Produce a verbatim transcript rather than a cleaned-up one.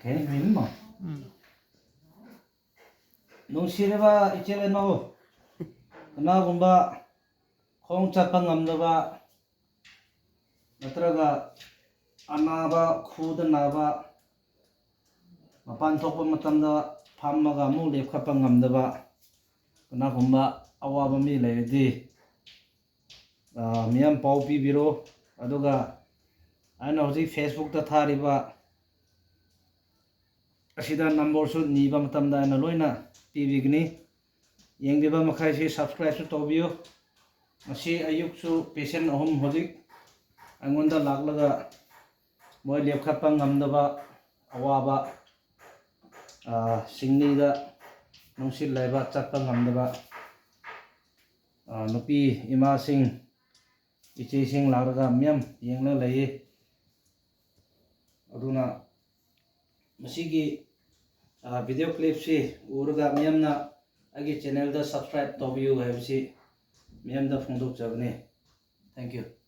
ꯀꯩ ꯃꯤꯡꯅꯣ? ꯎꯝ꯫ ꯅꯨꯡꯁꯤꯔꯕ ꯏꯆꯤꯜ ꯏꯅꯥꯎ, ꯀꯅꯥꯒꯨꯝꯕ ꯈꯣꯡ ꯆꯠꯄ ꯉꯝꯗꯕ ꯅꯠꯇ꯭ꯔꯒ ꯑꯅꯥꯕ, ꯈꯨꯗ ꯅꯥꯕ, ꯃꯄꯥꯟ ꯊꯣꯛꯄ ꯃꯇꯝꯗ ꯐꯝꯃꯒ ꯑꯃꯨꯛ ꯂꯦꯞꯈꯠꯄ ꯉꯝꯗꯕ, ꯀꯅꯥꯒꯨꯝꯕ ꯑꯋꯥꯕ ꯃꯤ ꯂꯩꯔꯗꯤ, ꯑ, ꯃꯤꯌꯥꯝ ꯄꯥꯎ ꯄꯤꯕꯤꯔꯣ꯫ ꯑꯗꯨꯒ ꯑꯩꯅ ꯍꯧꯖꯤꯛ Facebookꯇ ꯊꯥꯔꯤꯕ ꯑꯁꯤꯗ ꯅꯝꯕꯔꯁꯨ ꯅꯤꯕ ꯃꯇꯝꯗ ꯑꯩꯅ ꯂꯣꯏꯅ ꯄꯤꯕꯤꯒꯅꯤ꯫ ꯌꯦꯡꯕꯤꯕ ꯃꯈꯩꯁꯤ subscribeꯁꯨ ꯇꯧꯕꯤꯌꯨ꯫ ꯉꯁꯤ ꯑꯌꯨꯛꯁꯨ patient ꯑꯍꯨꯝ ꯍꯧꯖꯤꯛ ꯑꯩꯉꯣꯟꯗ ꯂꯥꯛꯂꯒ ꯃꯣꯏ ꯂꯦꯞꯈꯠꯄ ꯉꯝꯗꯕ ꯑꯋꯥꯕ, ꯑ, ꯁꯤꯡꯂꯤꯗ ꯅꯨꯡꯁꯤꯠ ꯂꯩꯕ ꯆꯠꯄ ꯉꯝꯗꯕ, ꯑ, ꯅꯨꯄꯤ ꯏꯃꯥꯁꯤꯡ, ꯏꯆꯦꯁꯤꯡ ꯂꯥꯛꯂꯒ ꯃꯌꯥꯝ ꯌꯦꯡꯂꯒ ꯂꯩꯌꯦ꯫ ꯑꯗꯨꯅ ꯃꯁꯤꯒꯤ, ꯑ, video clipꯁꯤ ꯎꯔꯒ ꯃꯌꯥꯝꯅ ꯑꯩꯒꯤ channelꯗ subscribe ꯇꯧꯕꯤꯌꯨ ꯍꯥꯏꯕꯁꯤ ꯃꯌꯥꯝꯗ ꯐꯣꯡꯗꯣꯛꯆꯕꯅꯤ꯫ Thank you꯫